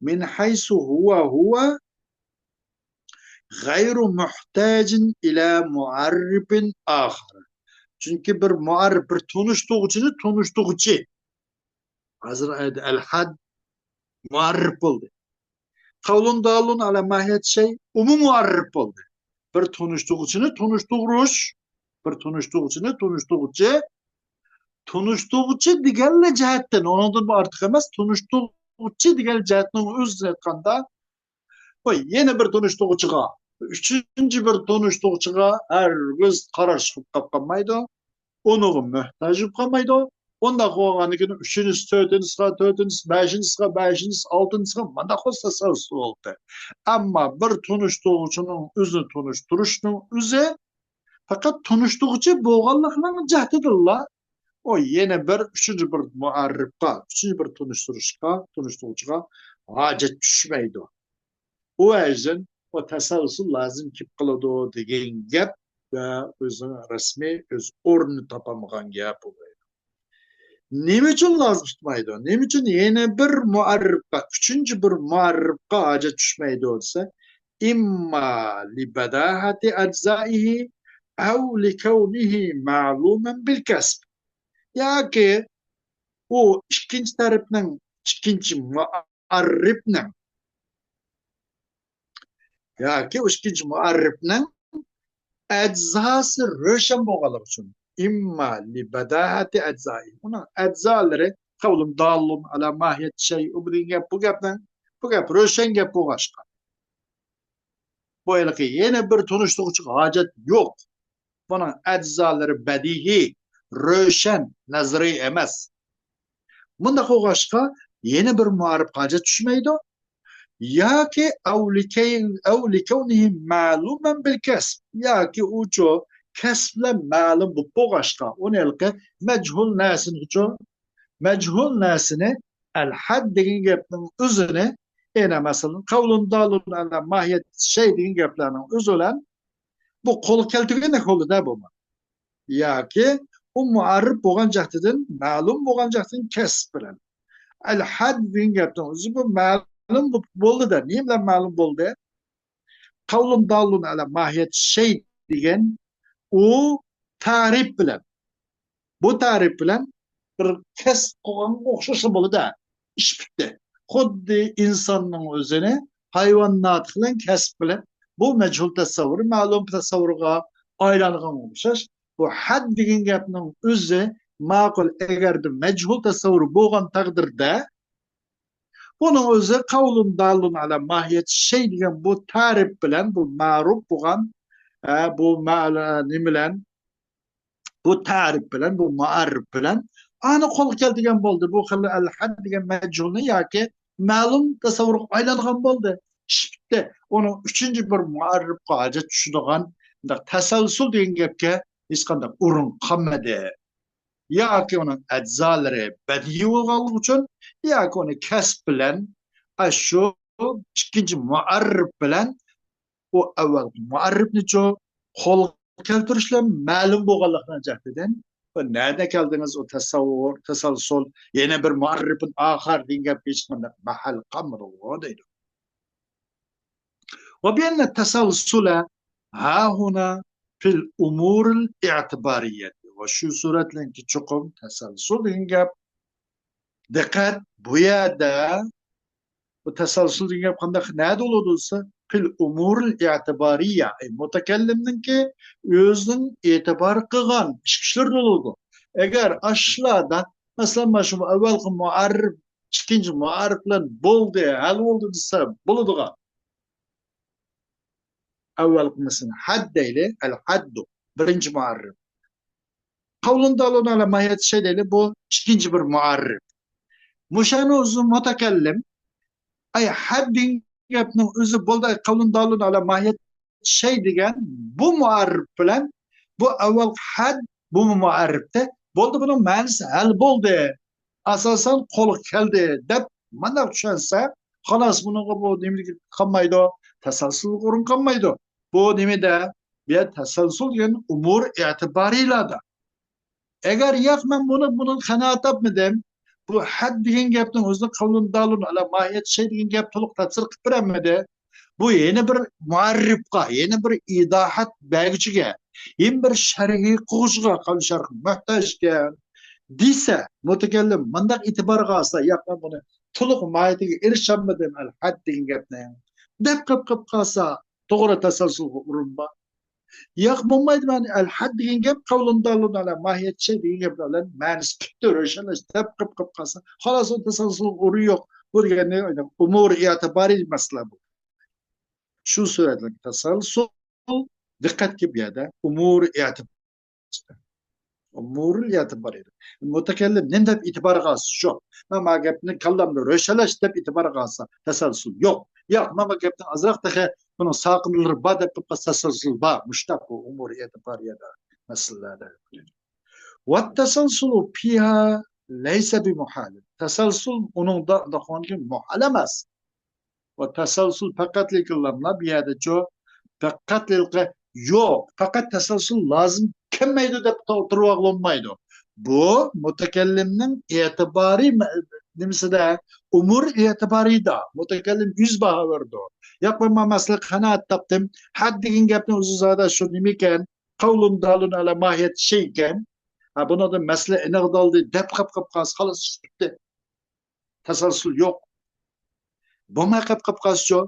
مىن ھەيسۇ ھۇۋە ھۇۋە غەيرۇ مۇھتاجىن ئىلە مۇئەررىپىن ئاخىر. چۈنكى بىر مۇئەررىپ، بىر تونۇشتۇرغۇچىنى تونۇشتۇرغۇچى. ھازىر ئەلھەد مۇئەررىپ بولدى. قەۋلۇن دالۇن ئەلا ماھىيەت شەي، ئۇمۇ مۇئەررىپ بولدى. بىر تونۇشتۇرغۇچىنى تونۇشتۇرۇش، بىر تونۇشتۇرغۇچىنى تونۇشتۇرغۇچى، تونۇشتۇرغۇچى دېگەنلا جەھەتتىن، ئۇنىڭدىن ئارتۇق ئەمەس، تونۇشتۇرغۇچى دېگەن جەھەتنىڭ ئۆزىنى ئېيتقاندا، ۋە يەنە بىر تونۇشتۇرغۇچىغا، ئۈچىنچى بىر تونۇشتۇرغۇچىغا ھەرگىز قاراشلىق بولۇپ قالمايدۇ. ئۇنىڭغا موھتاج بولۇپ قالمايدۇ. ئۇنداق بولغاندىن كېيىن ئۈچىنچىسى، تۆتىنچىسىغا، تۆتىنچىسى، بەشىنچىسىغا، بەشىنچىسى، ئالتىنچىسىغا مانداق بولسا تەسەلسۇل بولدى. ئەمما بىر تونۇشتۇرغۇچىنىڭ ئۆزىنى تونۇشتۇرۇشنىڭ ئۆزى پەقەت تونۇشتۇرغۇچى بولغانلىقىنىڭ جەھىتىدىنلا ئۇ يەنە بىر، ئۈچىنچى بىر مۇئەررىپقا، ئۈچىنچى بىر تونۇشتۇرۇشقا، تونۇشتۇرغۇچىغا ھاجەت چۈشمەيدۇ. ئۇ ۋەجدىن ئۇ تەسەلسۇل لازىم كېلىپ قالىدۇ دېگەن گەپ ۋە ئۆزىنىڭ رەسمىي ئۆز ئورنىنى تاپالمىغان گەپ بولىدۇ. نېمە ئۈچۈن لازىم تۇتمايدۇ؟ نېمە ئۈچۈن يەنە بىر مۇئەررىپقا، ئۈچىنچى بىر مۇئەررىپقا ھاجەت چۈشمەيدۇ دېسە، ئىمما لىبەداھەتى ئەجزائىھى ئەۋ لىكەۋنىھى مەلۇمەن بىل كەسب. ياكى ئۇ ئىككىنچى تەرەپنىڭ، ئىككىنچى مۇئەررىپنىڭ ياكى ئۇ ئىككىنچى مۇئەررىپنىڭ ئەجزاسى روشەن بولغانلىقى ئۈچۈن، ئىمما لىبەداھەتى ئەجزائى، ئۇنىڭ ئەجزالىرى قەۋلۇن دالۇن ئەلا ماھىيەت شەي، ئۇ بىلگەن گەپ، بۇ گەپنىڭ، بۇ گەپ روشەن گەپ بولغاچقا، بۇ ھېلىقى يەنە بىر تونۇشتۇرغۇچىغا ھاجەت يوق. بۇنىڭ ئەجزالىرى بەدىھىي، روشەن، نەزەرىي ئەمەس. مۇنداق بولغاچقا، يەنە بىر مۇئەررىپ ھاجەت چۈشمەيدۇ. ياكى ئەۋ لىكەي-، ئەۋ لىكەۋنىھى مەلۇمەن بىل كەسب. ياكى ئۇچۇ كەسىپ بىلەن مەلۇم بولۇپ بولغاچقا، ئۇنى ھېلىقى مەجھۇل نەرسىنىچۇ، مەجھۇل نەرسىنى ئەلھەد دېگەن گەپنىڭ ئۆزىنى، يەنە مەسىلەن، قەۋلۇن دالۇن ئەلا ماھىيەت شەي دېگەن گەپلەرنىڭ ئۆزى بىلەن بۇ قولغا كەلتۈرگەندەك بولدى-دە بۇمۇ. ياكى ئۇ مۇئەررىپ بولغان جەھىتىدىن، مەلۇم بولغان جەھىتىدىن كەسىپ بىلەن. ئەلھەد دېگەن گەپنىڭ ئۆزى بۇ مەلۇم بولۇپ بولدى-دە. نېمە بىلەن مەلۇم بولدى؟ قەۋلۇن دالۇن ئەلا ماھىيەت شەي دېگەن ئۇ تەرىپ بىلەن، بۇ تەرىپ بىلەن بىر كەسىپ قىلغانغا ئوخشاشلا بولىدۇ. ئىش پۈتتى. خۇددى ئىنساننىڭ ئۆزىنى ھايۋانات بىلەن كەسىپ بىلەن، بۇ مەجھۇل تەسەۋۋۇر مەلۇم تەسەۋۋۇرغا ئايلانغانغا ئوخشاش، بۇ ھەد دېگەن گەپنىڭ ئۆزى ماقۇل، ئەگەردە مەجھۇل تەسەۋۋۇر بولغان تەقدىردە، بۇنىڭ ئۆزى قەۋلۇن دالۇن ئەلا ماھىيەت شەي دېگەن بۇ تەرىپ بىلەن، بۇ مەرۇپ بولغان، ئە، بۇ مە-، نېمە بىلەن، بۇ تەرىپ بىلەن، بۇ مۇئەررىپ بىلەن ئانا قولغا كەلتۈرگەن بولدى. بۇ خىل ئەل ھەد دېگەن مەجھۇلنى ياكى مەلۇم تەسەۋۋۇرغا ئايلانغان بولدى. ئىش پۈتتى. ئۇنىڭ ئۈچىنچى بىر مۇئەررىپقا ھاجەت چۈشىدىغان، مۇنداق تەسەلسۇل دېگەن گەپكە ھېچقانداق ئورۇن قالمىدى. ياكى ئۇنىڭ ئەجزالىرى بەدىئىي بولغانلىقى ئۈچۈن، ياكى ئۇنى كەسىپ بىلەن، ئاشۇ ئىككىنچى مۇئەررىپ بىلەن ئۇ ئەۋۋەلقى مۇئەررىپنىچۇ قولغا كەلتۈرۈشلەر مەلۇم بولغانلىقىنىڭ جەھىتىدىن، بۇ نەدە كەلدىڭىز ئۇ تەسەۋۋۇر، تەسەلسۇل، يەنە بىر مۇئەررىپۇن ئاخار دېگەن گەپكە ھېچقانداق مەھەل قالمىدىغۇ دەيدۇ. وبأن التسلسل ها هنا في الأمور الاعتبارية. ۋە شۇ سۈرەتلەنكى چوقۇم تەسەلسۇل دېگەن گەپ. دىققەت، بۇ يەردە بۇ تەسەلسۇل دېگەن گەپ قانداق، نەدە بولىدۇ دېسە، في الأمور الاعتبارية، ئەي، مۇتەكەللىمنىڭكى ئۆزىنىڭ ئېتىبار قىلغان ئىش-، ئىشلىرىدا بولىدۇ. ئەگەر ئاشۇلاردا، مەسىلەن، مانا شۇ ئەۋۋەلقى مۇئەررىپ ئىككىنچى مۇئەررىپ بىلەن بولدى، ھەل بولدى دېسە بولىدىغان. ئەۋۋەلقى مەسىلەن، ھەد دەيلى، ئەل ھەددۇ، بىرىنچى مۇئەررىپ. قەۋلۇن دالۇن ئەلا ماھىيەت شەي دەيلى، بۇ ئىككىنچى بىر مۇئەررىپ. مۇشۇنى ئۆزى مۇتەكەللىم، ئەي، ھەد دېگەن گەپنىڭ ئۆزى بولدى، ئەي، قەۋلۇن دالۇن ئەلا ماھىيەت شەي دېگەن بۇ مۇئەررىپ بىلەن بۇ ئەۋۋەلقى ھەد، بۇ مۇئەررىپتە بولدى، بۇنىڭ مەنىسى ھەل بولدى. ئاساسەن قولغا كەلدى دەپ مانداق چۈشەنسە، خالاس، بۇنىڭغا بۇ نېمىلىك قالمايدۇ، تەسەلسۇللۇق ئورۇن قالمايدۇ. بۇ نېمىدە؟ بۇ يەر تەسەلسۇل دېگەن ئۇمۇر ئېتىبارىيلاردا. ئەگەر ياق، مەن بۇنى، بۇنى قانائەت تاپمىدىم، بۇ ھەد دېگەن گەپنىڭ ئۆزىنى قەۋلۇن دالۇن ئەلا ماھىيەت شەي دېگەن گەپ تولۇق تەپسىر قىلىپ بېرەلمىدى. بۇ يەنە بىر مۇئەررىپقا، يەنە بىر ئىزاھات بەرگۈچىگە، يەنە بىر شەرھى قىلغۇچىغا، قەۋلى شەرھى مۆھتاج ئىكەن دېسە، مۇتەكەللىم مۇنداق ئېتىبارغا ئالسا، ياق، مەن بۇنى تولۇق ماھىيىتىگە ئېرىشەلمىدىم، ئەل ھەد دېگەن گەپنىڭ، دەپ قېلىپ، قېلىپ قالسا، توغرا تەسەلسۇلغا ئورۇن بار. ياق، بولمايدۇ، مەن ئەل ھەد دېگەن گەپ قەۋلۇن دالۇن ئەلا ماھىيەت شەي دېگەن گەپ بىلەن مەنىسى پۈتتى، روشەنلەشتى دەپ قېلىپ، قېلىپ قالسا، خالاس، ئۇ تەسەلسۇل ئورۇن يوق. بۇ دېگەننى ئۇمۇر ئېتىبارى مەسىلە بۇ. شۇ سۈرەتلىك تەسەلسۇل، دىققەتكە بۇ يەردە ئۇمۇر ئېتىبار، ئۇمۇر ئېتىبار ئىدى. مۇتەكەللىم نېمە دەپ ئېتىبارغا ئالسا شۇ. مانا ما گەپنى كاللامدا روشەنلەش دەپ ئېتىبارغا ئالسا تەسەلسۇل يوق. ياق، مانا ما گەپنىڭ ئازراق تېخى بۇنىڭ ساقىنلىرى بار دەپ قىلىپ قالسا تەسەلسۇل بار. مۇشتاق بۇ ئۇمۇر ئېتىبار يەردە مەسىلىلەردە. والتسلسل فيها ليس بمحال. تەسەلسۇل ئۇنىڭدا، ئۇنداق مۇھال ئەمەس. ۋە تەسەلسۇل پەقەتلا كاللامدا بۇ يەردىچۇ، پەقەتلا يوق، پەقەت تەسەلسۇل لازىم كەلمەيدۇ دەپ تۇرۇۋالغىلى بولمايدۇ. بۇ مۇتەكەللىمنىڭ ئېتىبارى مە-، نېمىسىدە، ئۇمۇر ئېتىبارىدا مۇتەكەللىم يۈز باھا بېرىدۇ. ياق، مەن مانا مەسىلە قانائەت تاپتىم، ھەد دېگەن گەپنىڭ ئۆزى زادى شۇ نېمىكەن، قەۋلۇن دالۇن ئەلا ماھىيەت شەي ئىكەن. ھە، بۇنىڭدا مەسىلە ئېنىقلىدى دەپ قاپ قاپ قالسا، خالاس، چۈشتى. تەسەلسۇل يوق. بولماي قاپ قاپ قالسىچۇ؟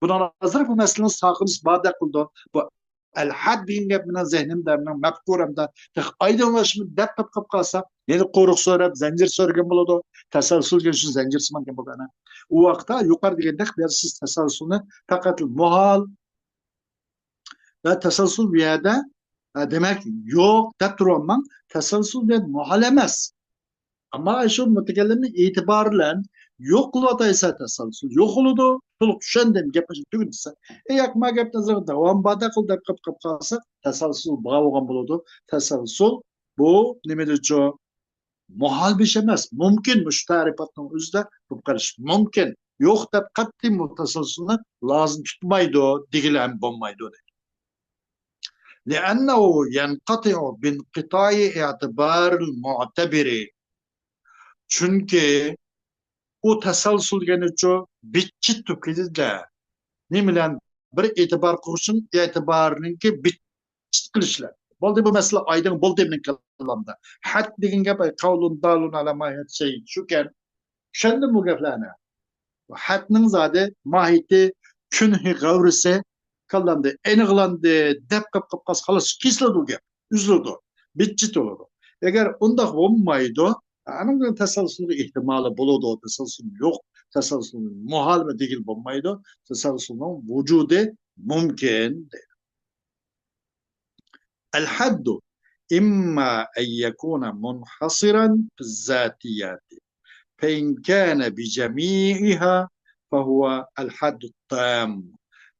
بۇنىڭ ھازىر بۇ مەسىلىنىڭ ساقىنىش باردەك قىلىدۇ. بۇ ئەل ھەد دېگەن گەپ مېنىڭ زېھنىمدە، مېنىڭ مەپكۇرەمدە تېخى ئايدىڭلاشمىدى دەپ قاپ قاپ قالسا، يەنە قورۇق سۆرەپ، زەنجىر سۆرىگەن بولىدۇ. تەسەلسۇل دېگەن شۇ زەنجىر سىمان گەپ بولىدۇ ئەنە. ئۇ ۋاقىتتا يۇقىرى دېگەندەك بۇ يەردە سىز تەسەلسۇلنى پەقەت مۇھال ۋە تەسەلسۇل بۇ يەردە، ئە، دېمەك، يوق دەپ تۇرۇۋالماڭ. تەسەلسۇل بۇ يەردە مۇھال ئەمەس. ئەمما شۇ مۇتەكەللىمنىڭ ئېتىبارى بىلەن يوق قىلىۋاتايسا تەسەلسۇل يوق بولىدۇ. تولۇق چۈشەندىم، گەپ تۈگىدى دېسە. ئە، ياق، ما گەپنى داۋام بار دەپ قىل دەپ قاپ قاپ قالسا، تەسەلسۇل بار بولغان بولىدۇ. تەسەلسۇل بۇ نېمىدىچۇ؟ مۇھال بىر ئىش ئەمەس، مۇمكىن، مۇشۇ تەرىپاتنىڭ ئۆزىدە بولۇپ قېلىشى مۇمكىن. يوق دەپ قەتئىي مۇتەسەلسىلنى لازىم تۇتمايدۇ، دېگىلى ھەم بولمايدۇ. لأنه ينقطع بانقطاع اعتبار المعتبر. چۈنكى ئۇ تەسەلسۇل دېگەنچۇ بىتچىت تۈكىدىدە. نېمە بىلەن؟ بىر ئېتىبار قىلغۇچىنىڭ ئېتىبارىنىڭكى بىت قىلىشلار. بولدى، بۇ مەسىلە ئايدىڭ بولدى مېنىڭ كاللامدا. ھەد دېگەن گەپ، ئەي، قەۋلۇن دالۇن ئەلا ماھىيەت شەي شۇكەن. چۈشەندىم بۇ گەپلەرنى. بۇ ھەدنىڭ زادى ماھىيىتى، كۈنھى غەۋرىسى كاللامدا ئېنىقلاندى دەپ قاپ قاپ قالسا، خالاس، كېسىلىدۇ بۇ گەپ. ئۈزۈلىدۇ، بىتچىت بولىدۇ. ئەگەر ئۇنداق بولمايدۇ، ئانىڭ بىلەن تەسەلسۇلنىڭ ئېھتىمالى بولىدۇ، تەسەلسۇل يوق، تەسەلسۇل مۇھال ۋە دېگىلى بولمايدۇ، تەسەلسۇلنىڭ ۋۇجۇدى مۇمكىن دەيدۇ. الحد إما أن يكون منحصرا في الذاتيات، فإن كان بجميعها فهو الحد التام.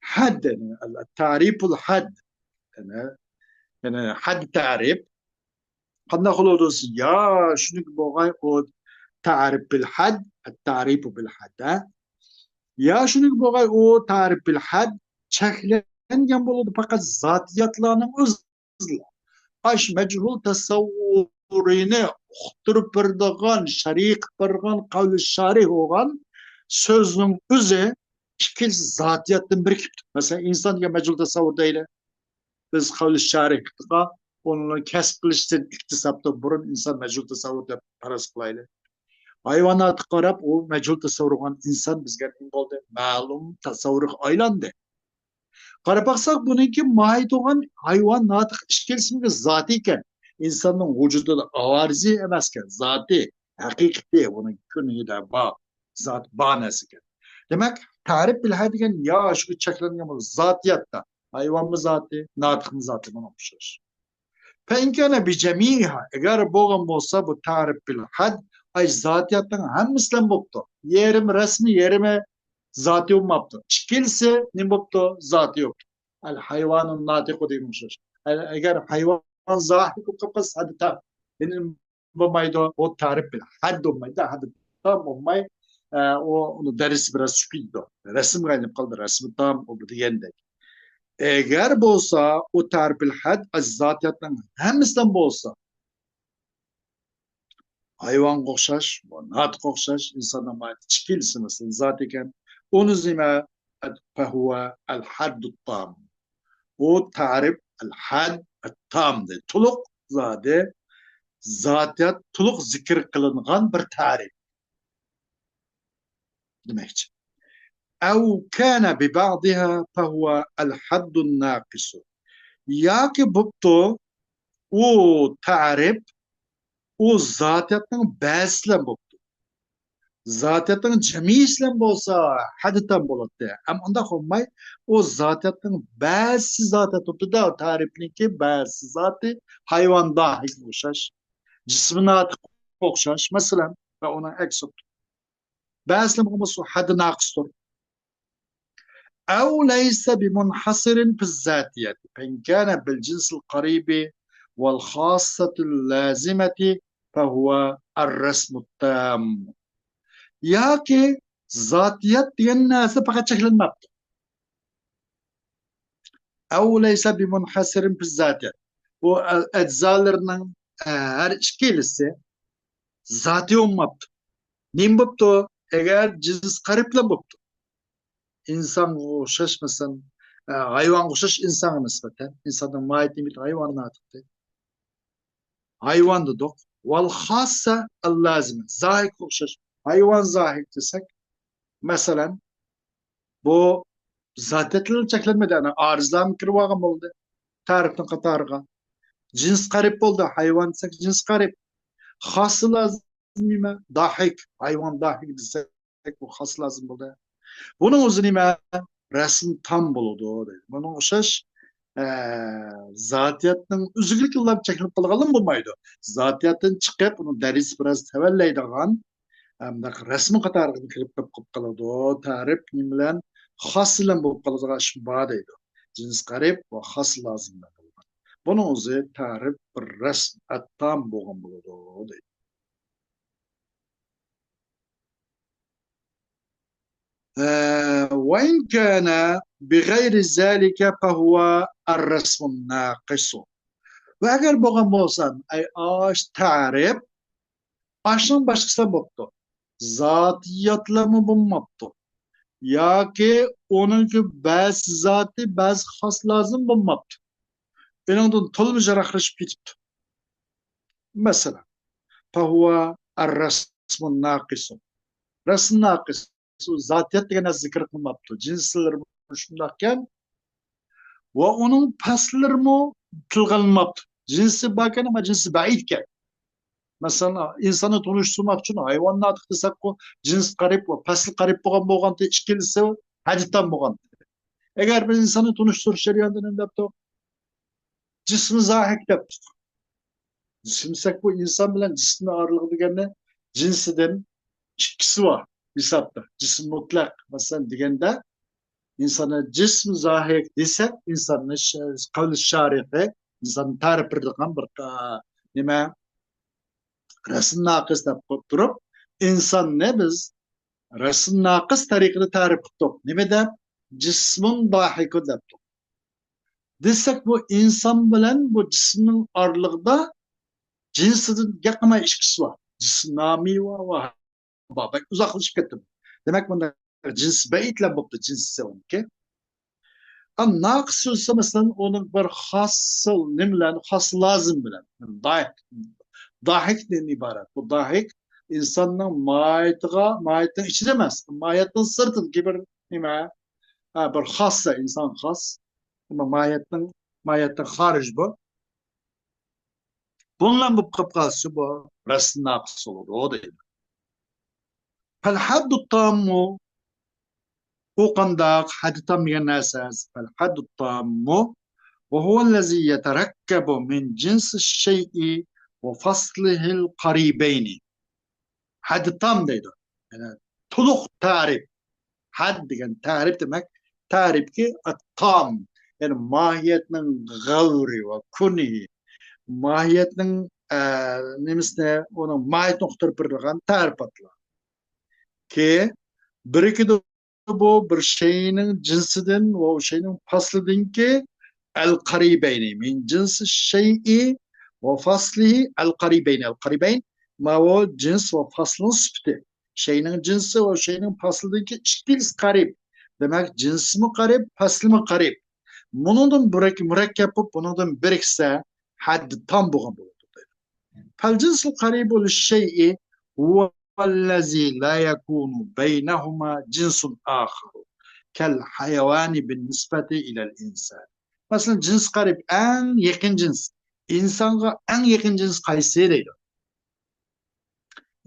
حد، يعني التعريف الحد، يعني، يعني حد تعريف قانداق بولىدۇ؟ يا شۇنىڭكى بولغاي ئۇ تەرىپ بىل ھەد، تەرىپۇ بىل ھەد، ھە؟ يا شۇنىڭكى بولغاي ئۇ تەرىپ بىل ھەد چەكلەنگەن بولىدۇ، پەقەت زاتىياتلارنىڭ ئۆزىلا. ئاش مەجھۇل تەسەۋۋۇرىنى ئۇقتۇرۇپ بېرىدىغان، شەرھى قىلىپ بېرىدىغان قەۋلى شارىھ بولغان سۆزنىڭ ئۆزى ئىككىلىسى زاتىياتتىن بىرىكىپتۇ. مەسىلەن، ئىنسان دېگەن مەجھۇل تەسەۋۋۇر دەيلى. بىز قەۋلى شارىھ ئېيتقان، ئۇنى كەسىپ قىلىشتىن ئىكتىساپتا بۇرۇن ئىنسان مەجھۇل تەسەۋۋۇر دەپ پەرەز قىلايلى. ھايۋاناتقا قاراپ، ئۇ مەجھۇل تەسەۋۋۇر بولغان ئىنسان بىزگە نېمە بولدى؟ مەلۇم تەسەۋۋۇرغا ئايلاندى. قاراپ باقساق، بۇنىڭكى ماھىيىتى بولغان ھايۋان ناتىق ئىككىلىسىمىز زاتى ئىكەن. ئىنساننىڭ ۋۇجۇدىدا ئاۋارىزى ئەمەسكەن، زاتى، ھەقىقىتى، ئۇنىڭ كۆڭلىدە بار، زات بار نەرسە ئىكەن. دېمەك، تەرىپ بىلھە دېگەن يا شۇ چەكلەنگەن بولسا زاتىياتتا، ھايۋانمۇ زاتى، ناتىقمۇ زاتى، بۇنىڭ ئوخشاش. فإن كان بجميعها، ئەگەر بولغان بولسا بۇ تەرىپ بىلھەد، ئاي زاتىياتنىڭ ھەممىسى بىلەن بوپتۇ. يېرىمى رەسمىي، يېرىمى زاتىي بولماپتۇ. ئىككىلىسى نېمە بوپتۇ؟ زاتىي بوپتۇ. ئەل ھايۋانۇن ناتىقۇ دېگەن ئوخشاش. ئەل-، ئەگەر ھايۋان زاھىر بولۇپ قالسا، ھەددى تام. يەنى بولمايدۇ، ئۇ تەرىپ بىلەن. ھەد بولمايدۇ، ھەددى تام بولماي، ئە، ئۇ، ئۇنىڭ دەرىجىسى بىراز چۈشۈپ كېتىدۇ. رەسىمگە ئايلىنىپ قالدى، رەسمى تام، ئۇ دېگەندەك. ئەگەر بولسا، ئۇ تەرىپ بىلەن ھەد زاتىياتنىڭ ھەممىسىدىن بولسا، ھايۋانغا ئوخشاش، ناتىققا ئوخشاش، ئىنساننىڭ ماھىيىتى ئىككىلىسى مەسىلەن زات ئىكەن. ئۇنى نېمە؟ فهو الحد التام. ئۇ تەرىپ ئەل ھەد ئەت تام دەيدۇ. تولۇق زادى، زاتىيات تولۇق زىكىر قىلىنغان بىر تەرىپ دېمەكچى. أو كان ببعضها فهو الحد الناقص. ياكى بوپتۇ، ئۇ تەرىپ، ئۇ زاتىياتنىڭ بەزىسى بىلەن بوپتۇ. زاتىياتنىڭ جەمئىيسى بىلەن بولسا، ھەددى تام بولاتتى. ئەمما ئۇنداق بولماي، ئۇ زاتىياتنىڭ بەزىسى زاتىيات بوپتۇ-دە، تەرىپنىڭكى بەزىسى زاتى، ھايۋان داھىكقا ئوخشاش، جىسمى ناتىققا ئوخشاش، مەسىلەن، ۋە ئۇنىڭ ئەكسى بەزىلىرى بولمىسا، ھەددى ناقىستۇر. أو ليس بمنحصر في الذاتية، فإن كان بالجنس القريب والخاصة اللازمة فهو الرسم التام. ياكى زاتىيات دېگەن نەرسە پەقەت چەكلەنمەپتۇ. أو ليس بمنحصر في الذاتية. بۇ ئەجزالىرىنىڭ، ئە، ھەر ئىككىلىسى زاتىي بولماپتۇ. نېمە بوپتۇ؟ ئەگەر جىنس قەرىبلا بوپتۇ. ئىنسانغا ئوخشاش، مەسىلەن، ئە، ھايۋانغا ئوخشاش ئىنسانغا نىسبەتەن. ئىنساننىڭ ماھىيىتى نېمە؟ ھايۋان ناتىقتى. ھايۋان دېدۇق. والخاصة اللازمة. زاھىكقا ئوخشاش. ھايۋان زاھىك دېسەك، مەسىلەن، بۇ زاتىيەتلەر چەكلەنمىدى. ئەنە ئارىزلارمۇ كىرىۋالغان بولدى تەرىپنىڭ قاتارىغا. جىنس قەرىب بولدى. ھايۋان دېسەك، جىنس قەرىب. خاس لازىم نېمە؟ داھىك. ھايۋان داھىك دېسەك، بۇ خاس لازىم بولدى. بۇنىڭ ئۆزى نېمە؟ رەسىم تام بولىدۇ دەيدۇ. بۇنىڭغا ئوخشاش، ئە، زاتىيەتنىڭ ئۆزىگىلا چەكلىنىپ قالغانلا بولمايدۇ. زاتىيەتتىن چىقىپ، ئۇنىڭ دەرىجىسى بىراز تۆۋەنلەيدىغان، ئە، مۇنداق رەسىم قاتارىغا كىرىپ قېلىپ قالىدۇ. تەرىپ نېمە بىلەن؟ خاس بىلەن بولۇپ قالىدىغان ئىش بار دەيدۇ. جىنس قەرىب ۋە خاس لازىم بىلەن بولغان. بۇنىڭ ئۆزى تەرىپ بىر رەسم ئەتتام بولغان بولىدۇ دەيدۇ. ئە، وإن كان بغير ذلك فهو الرسم الناقص. ۋە ئەگەر بولغان بولسا، ئەي ئاش تەرىپ، ئاشنىڭ باشقىسى بوپتۇ. زاتىياتلارمۇ بولماپتۇ. ياكى ئۇنىڭكى بەزى زاتى، بەزى خاس لازىم بولماپتۇ. ئۇنىڭدىن تولىمۇ يىراقلىشىپ كېتىپتۇ. مەسىلەن، فهو الرسم الناقص. رەسم ناقىس. زاتىيەت دېگەن نەرسە زىكىر قىلماپتۇ. جىنسلىرىمۇ شۇنداقكەن. ۋە ئۇنىڭ پەسىللىرىمۇ تىلغا ئېلىنماپتۇ. جىنسى باركەن، ئەمما جىنسى بەئىدكەن. مەسىلەن، ئىنساننى تونۇشتۇرماق ئۈچۈن ھايۋان ناتىق دېسەكقۇ، جىنس قەرىب ۋە پەسلى قەرىب بولغان بولغانتى، ئىككىلىسى ھەددى تام بولغانتى. ئەگەر بىر ئىنساننى تونۇشتۇرۇش جەريانىدا نېمە دەپتۇ؟ جىسمى زاھىك دەپتۇ. جىسىم دېسەك، بۇ ئىنسان بىلەن جىسىمنىڭ ئارىلىقى دېگەننى جىنسىدىن ئىككىسى بار ھېسابتا. جىسىم مۇتلەق، مەسىلەن، دېگەندە، ئىنساننى جىسىم زاھىك دېسەك، ئىنساننى ش-، قەۋلى شارىقى، ئىنساننى تەرىپ بېرىدىغان بىر، ئا، نېمە، رەسىم ناقىس دەپ قويۇپ تۇرۇپ، ئىنساننى بىز رەسىم ناقىس تەرىقىدە تەرىپ قىلدۇق. نېمە دەپ؟ جىسمۇن زاھىكۇن دەپتۇق. دېسەك، بۇ ئىنسان بىلەن بۇ جىسىمنىڭ ئارىلىقىدا جىنسىدىن گەپ قىلماي ئىككىسى بار. جىسمانىي ۋە، ۋە بار. بەك ئۇزاقلىشىپ كەتتىم. دېمەك، بۇندا جىنس بەئىدلەر بوپتۇ، جىنسى ئۇنىڭكى. ئەم ناقىس سۆزى، مەسىلەن، ئۇنىڭ بىر خاس نېمىلەرنى، خاس لازىم بىلەن. داھىك، داھىكتىن ئىبارەت. بۇ داھىك ئىنساننىڭ ماھىيىتىغا، ماھىيەتنىڭ ئىچىدە ئەمەس، ماھىيەتنىڭ سىرتىدىكى بىر نېمە، ھە، بىر خاسسا، ئىنسان خاس. ئەمما ماھىيەتنىڭ، ماھىيەتتىن خارىج بۇ. بۇنىڭ بىلەن بولۇپ قالسا بۇ رەسىم ناقىس بولىدۇ دەيدۇ. فالحد التام، ئۇ قانداق؟ ھەددى تام دېگەن نەرسە، فالحد التام وهو الذي يتركب من جنس الشيء وفصله القريبين. ھەددى تام دەيدۇ. يەنى تولۇق تەرىپ. ھەد دېگەن تەرىپ دېمەك، تەرىپكى تام، يەنى ماھىيەتنىڭ غەۋرى ۋە كۇنھى، ماھىيەتنىڭ، ئە، نېمىسىنى، ئۇنىڭ ماھىيىتىنى ئۇقتۇرۇپ بېرىدىغان تەرىپاتلار. كى، بىرىكىدۇ بۇ بىر شەيئىنىڭ جىنسىدىن ۋە ئۇ شەيئىنىڭ پەسلىدىنكى، القريبين من جنس الشيء وفصله القريبين. القريبين، ماۋۇ جىنس ۋە پەسلىنىڭ سۈپىتى. شەيئىنىڭ جىنسى ۋە شەيئىنىڭ پەسلىدىكى ئىككىلىسى قەرىب. دېمەك، جىنسىمۇ قەرىب، پەسلىمۇ قەرىب. بۇنىڭدىن بىرىك-، مۇرەككەپ بولۇپ، بۇنىڭدىن بىرىكسە، ھەددى تام بولغان بولىدۇ. فالجنس القريب للشيء هو الذي لا يكون بينهما جنس آخر كالحيوان بالنسبة إلى الإنسان. مەسىلەن، جىنس قەرىب، ئەڭ يېقىن جىنس. ئىنسانغا ئەڭ يېقىن جىنس قايسى دەيدۇ؟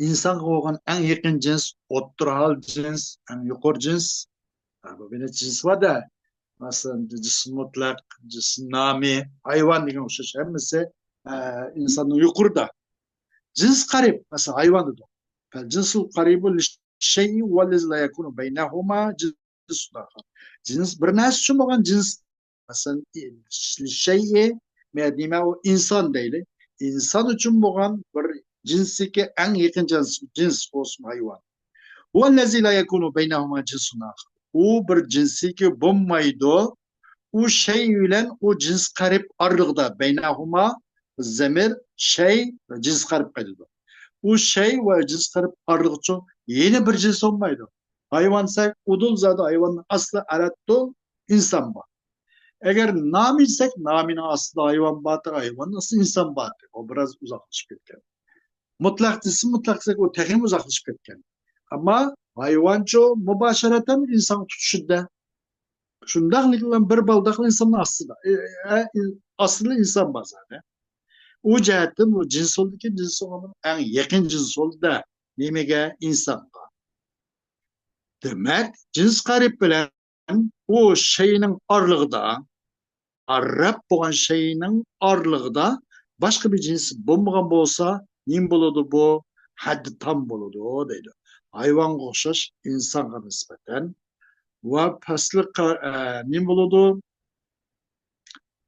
ئىنسانغا بولغان ئەڭ يېقىن جىنس، ئوتتۇرا ھال جىنس، ئەڭ يۇقىرى جىنس. ھە، بۇ بىر نەچچە جىنس بار-دە. مەسىلەن، جىسىم مۇتلەق، جىسىم نامى، ھايۋان دېگەن ئوخشاش ھەممىسى، ئە، ئىنساندىن يۇقىرىدا. جىنس قەرىب، مەسىلەن، ھايۋان دېدۇق. فالجنس القريب للشيء هو الذي لا يكون بينهما جنس آخر. جىنس، بىر نەرسە ئۈچۈن بولغان جىنس، مەسىلەن، شەيئى، نېمە، ئۇ ئىنسان دەيلى. ئىنسان ئۈچۈن بولغان بىر جىنسىكى ئەڭ يېقىن جىنس، جىنس بولسۇن ھايۋان. هو الذي لا يكون بينهما جنس آخر. ئۇ بىر جىنسىكى بولمايدۇ. ئۇ شەي بىلەن ئۇ جىنس قەرىب ئارىلىقىدا، بەينەھۇما زەمىر، شەي ۋە جىنس قەرىب قايتىدۇ. ئۇ شەي ۋە جىنس قەرىب ئارىلىقىچۇ يەنە بىر جىنس بولمايدۇ. ھايۋان دېسەك، ئۇدۇل زادى ھايۋاننىڭ ئاستىدا ئەلەتتۇل ئىنسان بار. ئەگەر نامى دېسەك، نامىنىڭ ئاستىدا ھايۋان بار، ھايۋاننىڭ ئاستىدا ئىنسان بار. ئۇ بىراز ئۇزاقلىشىپ كەتكەن. مۇتلەق دېسە، مۇتلەق دېسەك، ئۇ تېخىمۇ ئۇزاقلىشىپ كەتكەن. ئەمما ھايۋانچۇ مۇباشىرەتەن ئىنسانغا تۇتىشىدە. شۇنداقلىقلا بىر بالداقلا ئىنساننىڭ ئاستىدا، ئە، ئە، ئاستىدا ئىنسان بار زادى. ئۇ جەھەتتىن بۇ جىنس بولدىكى، جىنس بولغان ئەڭ يېقىن جىنس بولدى-دە. نېمىگە؟ ئىنسانغا. دېمەك، جىنس قەرىب بىلەن ئۇ شەينىڭ ئارىلىقىدا، ئارراپ بولغان شەينىڭ ئارىلىقىدا باشقا بىر جىنس بولمىغان بولسا، نېمە بولىدۇ بۇ؟ ھەددى تام بولىدۇ دەيدۇ. ھايۋانغا ئوخشاش ئىنسانغا نىسبەتەن ۋە پەسلى قا-، ئە، نېمە بولىدۇ؟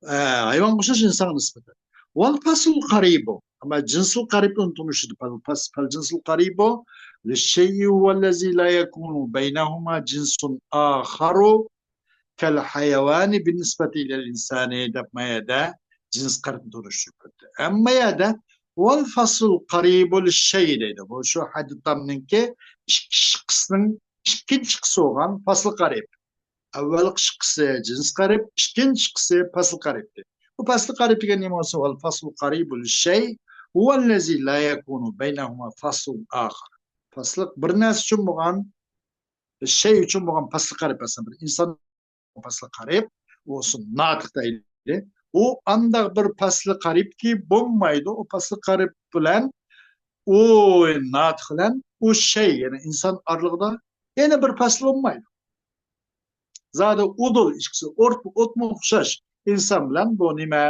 ئە، ھايۋانغا ئوخشاش ئىنسانغا نىسبەتەن. ۋەل پەسلۇل قەرىبۇ. ئەمما جىنسۇل قەرىبنى تونۇشىدۇ. پەل پەس-، پەل جىنسۇل قەرىبۇ لىششەيئى ۋەللەزى لا يەكۇنۇ بەينەھۇما جىنسۇن ئاخەرۇ كەل ھەيۋانى بىننىسبەتى ئىلەل ئىنسانى دەپ ما يەردە جىنس قەرىبنى تونۇشتۇرۇپ ئۆتتى. ئەمما يەردە ۋەل پەسلۇل قەرىبۇ لىششەيئى دەيدۇ. بۇ شۇ ھەددى تامنىڭكى ئىككى شىققىسىنىڭ ئىككىنچى شىققىسى بولغان پەسلى قەرىب. ئەۋۋەلقى شىققىسى جىنس قەرىب، ئىككىنچى شىققىسى پەسلى قەرىبتى. بۇ پەسلى قەرىب دېگەن نېمە بولسا، ۋەل پەسلۇ قەرىبۇ لىششەي، ھۇۋەللەزى لا يەكۇنۇ بەينەھۇما پەسلۇن ئاخەر. پەسلى بىر نەرسە ئۈچۈن بولغان، شەي ئۈچۈن بولغان پەسلى قەرىب، مەسىلەن، بىر ئىنسان پەسلى قەرىب، ئۇ بولسا ناتىق دەيلى، ئۇ ئانداق بىر پەسلى قەرىبكى بولمايدۇ. ئۇ پەسلى قەرىب بىلەن ئۇ ناتىق بىلەن ئۇ شەي، يەنى ئىنسان ئارىلىقىدا يەنە بىر پەسلى بولمايدۇ. زادى ئۇدۇل ئىككىسى ئوت، ئوتمۇ ئوخشاش. ئىنسان بىلەن بۇ نېمە،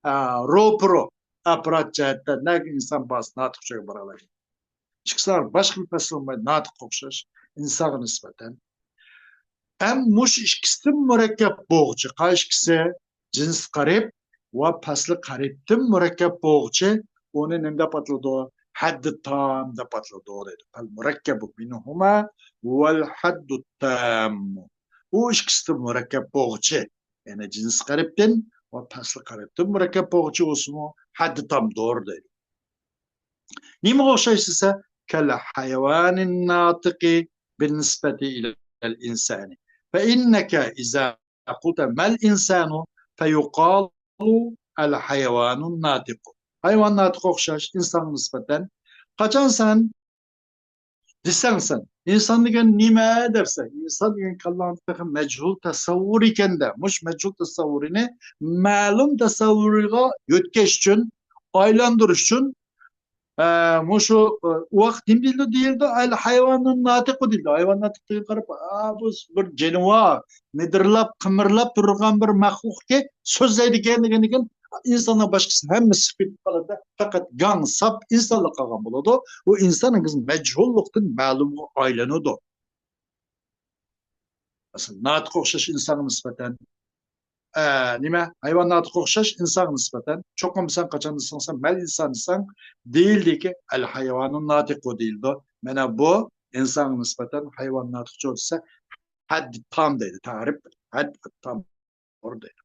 ئا، روپىرو ئاپپارات جەھەتتە نەگە ئىنسان بارسا ناتىق ئۇچۇرغا بارالايدۇ. ئىككىسى باشقا بىر پەسىل بولمايدۇ، ناتىققا ئوخشاش ئىنسانغا نىسبەتەن. ئەم مۇشۇ ئىككىسىدىن مۇرەككەپ بولغۇچى، قايسى ئىككىسى؟ جىنس قەرىب ۋە پەسلى قەرىبتىن مۇرەككەپ بولغۇچى، ئۇنى نېمە دەپ ئاتىلىدۇ؟ ھەددى تام دەپ ئاتىلىدۇ دەيدۇ. فەل مۇرەككەبۇ مىنھۇما ۋەل ھەددۇ تاممۇ. ئۇ ئىككىسىدىن مۇرەككەپ بولغۇچى، يەنى جىنس قەرىبتىن ۋە پەسلى قەرىبتىن مۇرەككەپ بولغۇچى بولسىمۇ ھەددى تامدۇر دەيدۇ. نېمىگە ئوخشاش دېسە، كەل ھايۋانىن ناتىقى بالنسبة إلى الإنسان. فإنك إذا قلت ما الإنسان فيقال الحيوان الناطق. ھايۋان ناتىققا ئوخشاش ئىنسانغا نىسبەتەن. قاچان سەن دېسەڭ سەن، ئىنسان دېگەن نېمە دەپسەن، ئىنسان دېگەن كاللاڭدا تېخى مەجھۇل تەسەۋۋۇر ئىكەندە، مۇشۇ مەجھۇل تەسەۋۋۇرىنى مەلۇم تەسەۋۋۇرغا يۆتكەش ئۈچۈن، ئايلاندۇرۇش ئۈچۈن، ئە، مۇشۇ، ئە، ئۇ ۋاقىت نېمە دېيىلدى؟ دېيىلدى، ئەل ھايۋانۇن ناتىقۇ دېيىلدى. ھايۋان ناتىق دېگەن قاراپ، ئا، بۇ بىر جانىۋار، مىدىرلاپ، قىمىرلاپ تۇرغان بىر مەخلۇقكى سۆزلەيدىكەن دېگەندىكىن، ئىنساننىڭ باشقىسى ھەممە سىپىت قالىدۇ. پەقەت گاڭ ساپ ئىنسانلا قالغان بولىدۇ. ئۇ ئىنسان ھەرگىز مەجھۇللۇقتىن مەلۇمغا ئايلىنىدۇ. مەسىلەن، ناتىققا ئوخشاش ئىنسانغا نىسبەتەن، ئە، نېمە؟ ھايۋان ناتىققا ئوخشاش ئىنسانغا نىسبەتەن. چوقۇم سەن قاچان دېسەڭ، سەن مەل ئىنسان دېسەڭ، دېيىلدىكى، ئەل ھايۋانۇن ناتىقۇ دېيىلىدۇ. مانا بۇ ئىنسانغا نىسبەتەن ھايۋان ناتىقچۇ دېسە، ھەددى تام دەيدۇ، تەرىپ، ھەددى تام دەيدۇ.